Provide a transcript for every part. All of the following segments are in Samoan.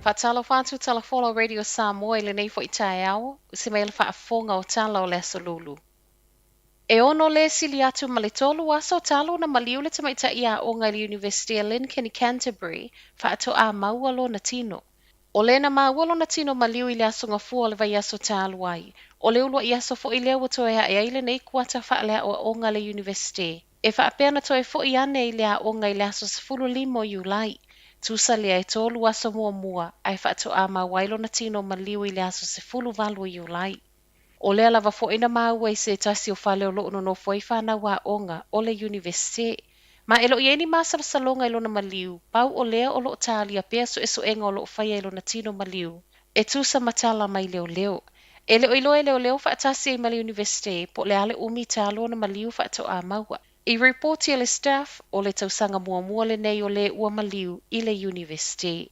Faatalofa atu Tala Folau Radio Samoa i lenei foi taeao, se mai le faafofoga o tala o le Aso Lulu. E ono le sili atu ma le 3 aso talu na maliu le tamaitai aoga i le University o Lincoln i Canterbury, faatoa maua lona tino. O lena maua lona tino maliu i le aso gafua o le vaiaso talu ai. O le uluai aso foi lea ua toe ae ai lenei kuata faaleaoaoga le University. E faapea na toe foi ane i le aoga i le aso 15 o Iulai. Tusa lea e 3 aso muamua ae faatoa maua ai lona tino maliu i le aso 18 o Iulai. O lea lava foi na maua i se tasi o fale o loo nonofo ai fanau aoga o le University. Ma e loo i ai ni masalosaloga i lona maliu, pau o lea o loo talia pea suesuega o loo faia i lona tino maliu, e tusa ma tala mai leoleo. E le o iloa e leoleo faatasi ai ma le University po o le a le umi talu ona maliu faatoa maua. I ripoti a le staff o le tausaga muamua lenei o le ua maliu i le University.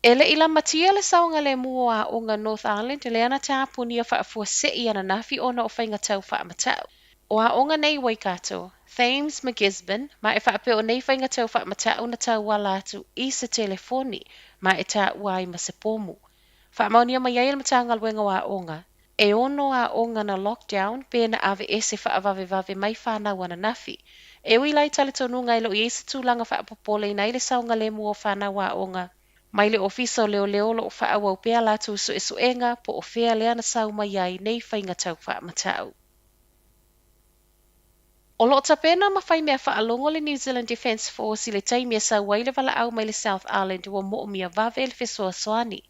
E le i lamatia le saogalemu o aoga North Island lea na tapunia faafuasei ananafi ona o faiga tau faamatau. O aoga nei Waikato, Thames ma Gisborne, ma e faapea o nei faiga tau faamatau na tauala atu i se telefoni ma e taua ai ma se pomu. Faamaonia mai ai le Matagaluega o Aoga, e 6 aoga na lockdown pe na aveese faavavevave mai fanau ananafi. E ui la i talitonuga e loo i ai se tulaga faapopoleina ai le saogalemu o fanau aoga. Mai le ofisa o leoleo o loo faaauau pea latou suesuega po o fea lea na sau mai ai nei faiga tau faamatau. O loo tapena ma fai mea faalogo le New Zealand Defence Force i le taimi e sau ai le valaau mai le South Island ua moomia vave le fesoasoani.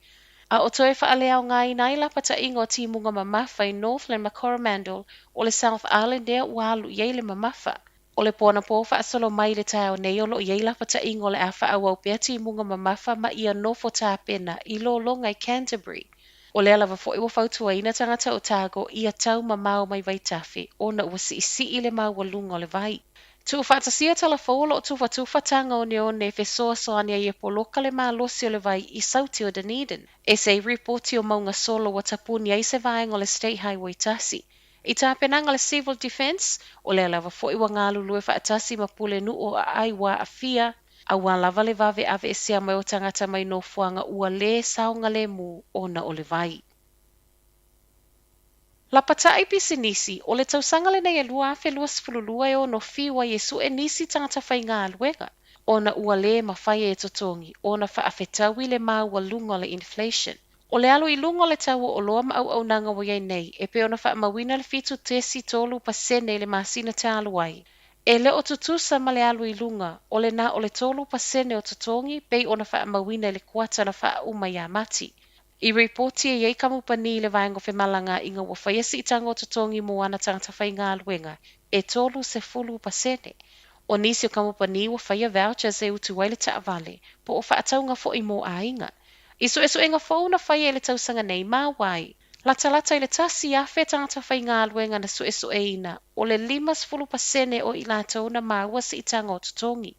A o toe faaleaogaina ai lapataiga o timuga mamafa i Northland ma Coromandel o le South Island ea ua alu i ai le mamafa. O le ponapo faasolo mai le taeao nei o loo i ai lapataiga o le a faaauau pea timuga mamafa ma ia nofo tapena i lologa i Canterbury. O lea lava foi ua fautuaina tagata Otago ia tau mamao mai Vaitafe ona ua siisii le maualuga o le vai. Tuufaatasia talafou o loo tufatufa taga oneone e fesoasoani ai e poloka le malosi o le vai i sauti o Dunedin. E se i ripoti o mauga solo ua tapuni ai se vaega o le State Highway 1. I tapenaga le Civil Defence, o lea lava foi ua galulue faatasi ma pulenuu o aai ua aafia, auā lava le vave aveesea mai o tagata mai nofoaga ua lē saogalemu ona o le vai. Lapatai pisinisi, o le tausaga lenei e 2022 e ono fiu ai e sue nisi tagata faigaluega, ona ua lē mafai e totogi ona faafetaui le maualuga o le inflation. O le alu i luga o le tau o oloa ma auaunaga ua i ai nei, e pei ona faamauina le 7.3% i le masina talu ai. E le o tutusa ma le alu i luga, o le na o le 3% o totogi pei ona faamauina i le kuata na faauma ia Mati. I ripoti e ai kamupani i le vaega o femalagaaiga ua faia siitaga o totogi mo ana tagata faigaluega e 30%. O nisi o kamupani ua faia vouchers e utu ai le taavale, po o faatauga foi mo aiga. I suesuega fou na faia i le tausaga nei maua ai. Latalata i le 1,000 tagata faigaluega na suesueina, o le 50% o i latou na maua siitaga o totogi.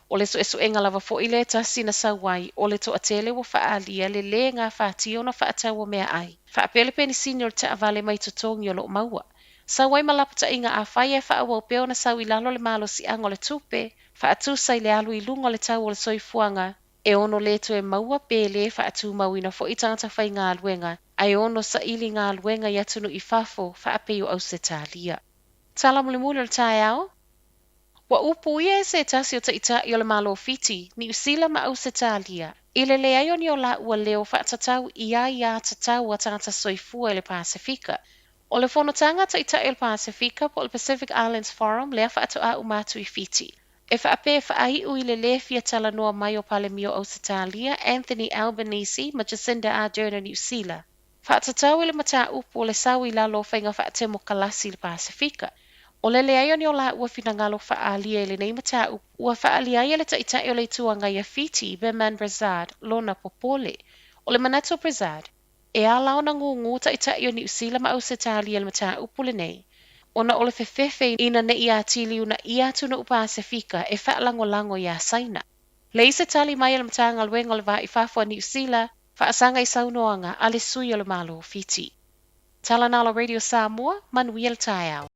O le suesuega lava foi le tasi na sau ai, o le toatele ua faaalia le lē gafatia ona faatau o meaai. Faapea le penisini o le taavale mai totogi o loo maua. Sau ai ma lapataiga afai e faaauau pea ona sau i lalo le malosiaga o le tupe, faatusa i le alu i luga o le tau o le soifuaga, e ono lē toe maua pe lē faatumauina foi tagata faigaluega, ae ono saili galuega i atunuu i fafo faapei o Ausetalia. Tala mulimuli o le taeao, ua upuia e se tasi o taitai o le Malo Fiti, Niu Sila ma Ausetalia, i le leai o ni o laua leo faatatau i aiā tatau a tagata soifua i le Pasefika. O le fonotaga taitai o le Pasefika po o le Pacific Islands Forum lea faatoa uma atu i Fiti. E faapea e faaiu i le lē fia talanoa mai o Palemia o Ausetalia, Anthony Albanese ma Jacinda Ardern o Niu Sila. Faatatau i le mataupu o le sau i lalo o faiga faatemokalasi i le Pasefika. O le leai o ni o laua finagalo faaalia i lenei mataupu ua faaalia ai e le taitai o le Itu Agai a Fiti, Biman Prasad, lona popole. O le manatu o Prasad, e ala ona gūgū taitai o Niu Sila ma Ausetalia i le mataupu lenei, ona o le fefefe ina nei atili uunaia atunuu Pasefika e faalagolago iā Saina. Leai se tali mai a le Matagaluega o le Va i Fafo a Niu Sila faasaga i saunoaga a le sui o le Malo o Fiti. Tala na o la Radio Samoa, manuia le taeao.